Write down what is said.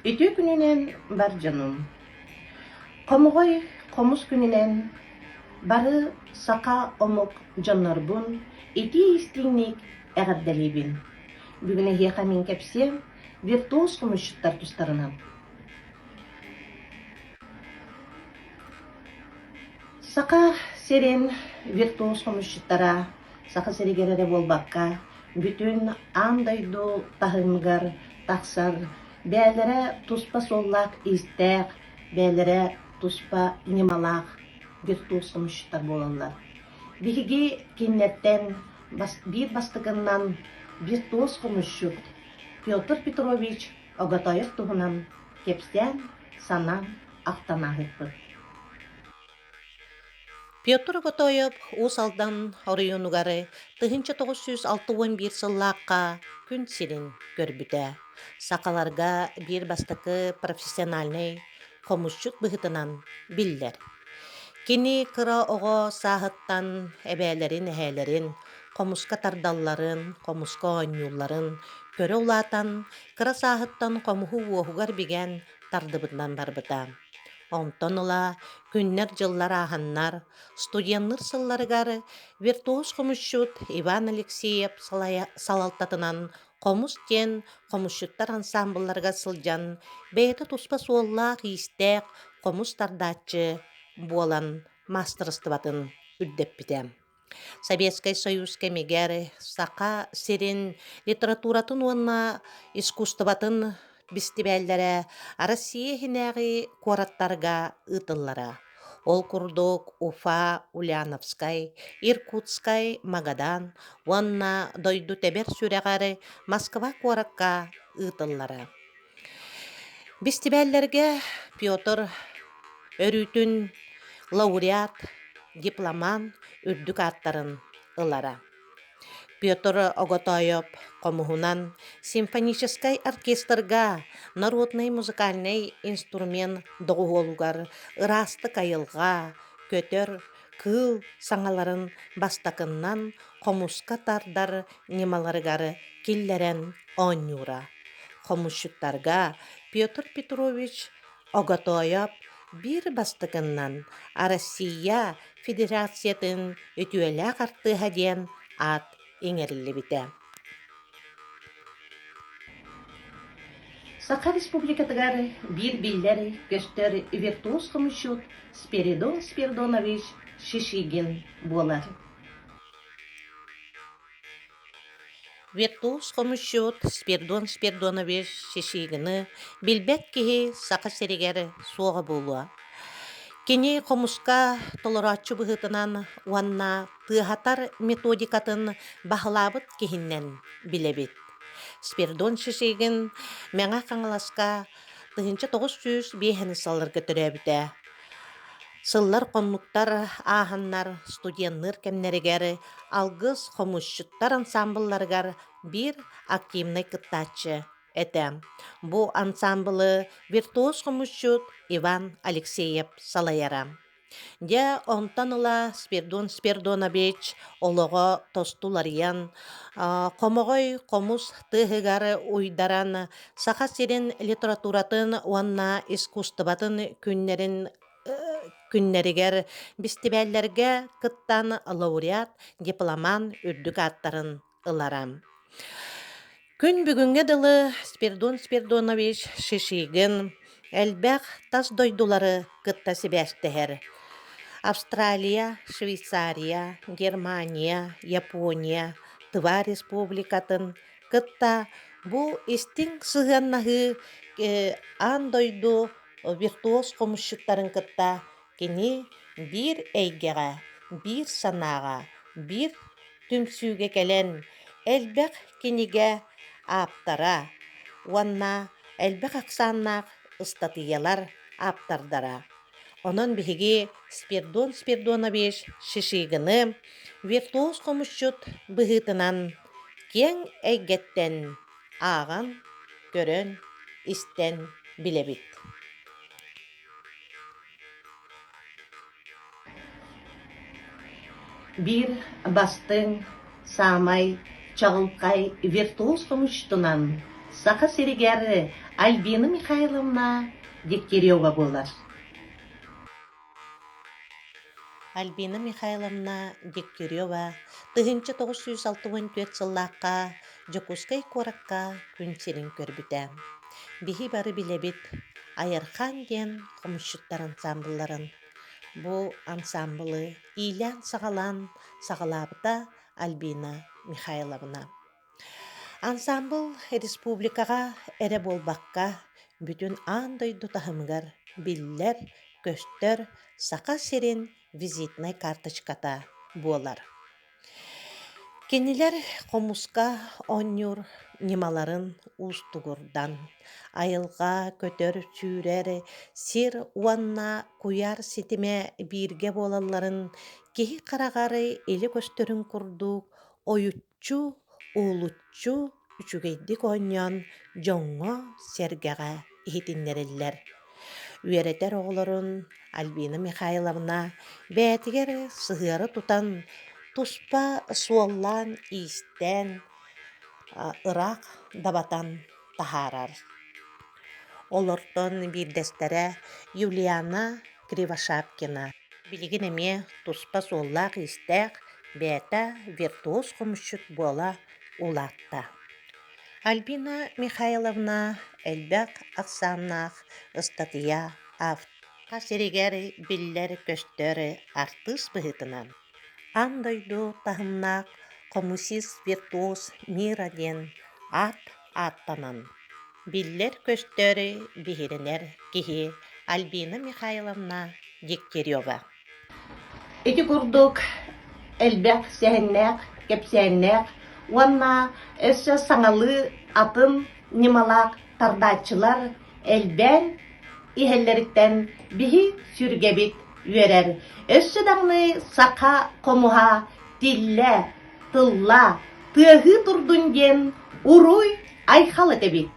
Үтүө күнүнэн бар дьонум! Хомоҕой хомус күнүнэн бары саха омук дьоннорбун итии-истиҥник эҕэрдэлиибин. Бүгүн эһиэхэ мин кэпсиэм виртуоз хомусчуттар тустарынан. Саха сирин виртуоз хомусчуттара Саха сиригэр эрэ буолбакка, бүтүн аан дойду таһымыгар тахсар бэйэлэрэ туспа суоллаах-иистээх, бэйэлэрэ туспа ньымалаах виртуоз хомусчуттар буолаллар. Биһиги кинилэртэн биир бастакыннан виртуоз хомусчут Петр Петрович Оготоев туһунан кэпсээн, санаан, ахтан ааһыахпыт. Петр Оготоев Уус Алдан оройуонугар 1961 сыллаахха күн сирин көрбүтэ. Сахаларга биир бастакы профессиональнай хомусчут быһыытынан биллэр. Кини кыра оҕо сааһыттан эбээлэрин-эһээлэрин хомуска тардалларын, хомуска оонньуулларын көрө улаатан, кыра сааһыттан хомуһу уоһугар бигэн тардыбытынан барбыта. Онтон ыла күннэр-дьыллар ааһаннар, студенныыр сылларыгар виртуоз-хомусчут Иван Алексеев салалтатынан «Хомус» диэн хомусчуттар ансаамбылларыгар сылдьан, бэйэтэ туспа суоллаах-иистээх хомус тардааччы буолан маастарыстыбатын үрдэппитэ. Советскай Союз кэмигэр Саха сирин литературатын уонна искусствотын бэстибээллэрэ Россия иһинээҕи куораттарга ыытыллара. Ол курдук Уфа, Ульяновскай, Иркутскай, Магадан уонна дойду тэбэр сүрэҕэр Москва куоракка ыытыллара. Бэстибээллэргэ Петр өрүүтүн лауреат, дипломант үрдүк ааттарын ылара. Петр Оготоев хомуһунан симфоническай оркестрга народнай музыкальнай инструмент доҕуһуолугар ыраастык айылҕа, көтөр, кыыл саҥаларын бастакыннан хомуска тардар ньымаларыгар киллэрэн оонньуура. Хомусчуттарга Петр Петрович Оготоев биир бастакыннан Россия Федерациятын үтүөлээх артыыһа диэн аат иҥэриллибитэ. Саха Республикатыгар биир биллэр көстөр виртуоз-хомусчут Спиридон Спиридонович Шишигин буолар. Виртуоз хомусчут Спиридон Спиридонович Шишигины билбэт киһи Саха сиригэр суоҕа буолуо. Кини хомуска толорооччу быһыытынан уонна тыаһатар методикатын баһылаабыт киһинэн билэбит. Спиридон Шишигин Мэҥэ Хаҥаласка 1905 сылларга төрөөбүтэ. Сыллар-хоннуктар ааһаннар студенныыр кэмнэригэр Алгыс хомусчуттар ансаамбылларыгар биир активнай кыттааччы этэ. Бу ансаамбылы виртуоз-хомусчут Иван Алексеев салайара. Дьэ, онтон ыла Спирдон Спирдонович олоҕо тосту уларыйан, хомоҕой хомус тыаһыгар уйдаран, Саха сирин литературатын уонна искусствотын күннэрин күннэригэр бэстибээллэргэ кыттан лауреат, дипломант үрдүк ааттарын ылара. Күн бүгүҥҥэ дылы Спирдон Спирдонович Шишигин элбэх тас дойдулары кытта сибээстэһэр. Австралия, Швейцария, Германия, Япония, Тыва Республикатын кытта бу истиҥ сыһыаннаһыы аан дойду виртуоз хомусчуттарын кытта кини биир эйгэҕэ, биир санааҕа, биир түмсүүгэ кэлэн элбэх кинигэ ааптара уонна элбэх ахсааннаах ыстатыйалар ааптардара. Онон биһиги Спирдон Спирдонович Шишигины виртуоз хомусчут быһыытынан киэҥ эйгэттэн ааҕан, көрөн, истэн билэбит. Биир бастыҥ, саамай чаҕылхай виртуоз хомусчутунан Саха сиригэр Альбина Михайловна Дегтярева буолар. Альбина Михайловна Дегтярева 1964 сыллаахха Дьокуускай куоракка күн сирин көрбүтэ. Биһи бары билэбит Айархаан диэн хомусчуттар ансаамбылларын. Бу ансаамбылы иилээн-саҕалаан саҕалаабыта Альбина Михайловна. Ансаамбыл республикаҕа эрэ буолбакка, бүтүн аан дойду таһымыгар биллэр, көстөр Саха сирин визитнай карточката буолар. Кинилэр хомуска оонньуур ньымаларын уустугурдан, айылҕа көтөр-сүүрэр сир уонна куйаар ситимэ бииргэ буолалларын киһи хараҕар илэ көстөрүн курдук ойуччу, уһулуччу үчүгэйдик оонньоон дьоҥҥо-сэргэҕэ иһитиннэрэллэр. Үөрэтэр оҕолорун Альбина Михайловна бэйэтигэр сыһыары тутан, туспа суоллаан-иистээн, ыраах дабатан таһаарар. Олортон биирдэстэрэ Юлиана Кривошапкина. Билигин эмиэ туспа суоллаах-иистээх, бэйэтэ виртуоз-хомусчут буола улаатта. Альбина Михайловна элбэх ахсааннаах ыстатыйа автор сиригэр биллэр-көстөр артыыс быһыытынан аан дойду таһымнаах хомусист-виртуоз мира диэн аат ааттанан биллэр-көстөр биһирэнэр киһи Альбина Михайловна Дегтярева. Ити курдук элбэх сэһэннээх, кэпсээннээх уонна өссө саҥалыы атын ньымалаах тардааччылар элбээн иһэллэриттэн биһи сүргэбит үөрэр. Өссө даҕаны саха хомуһа тиллэ, тылла, тыаһыы турдун диэн уруй айхал этэбит.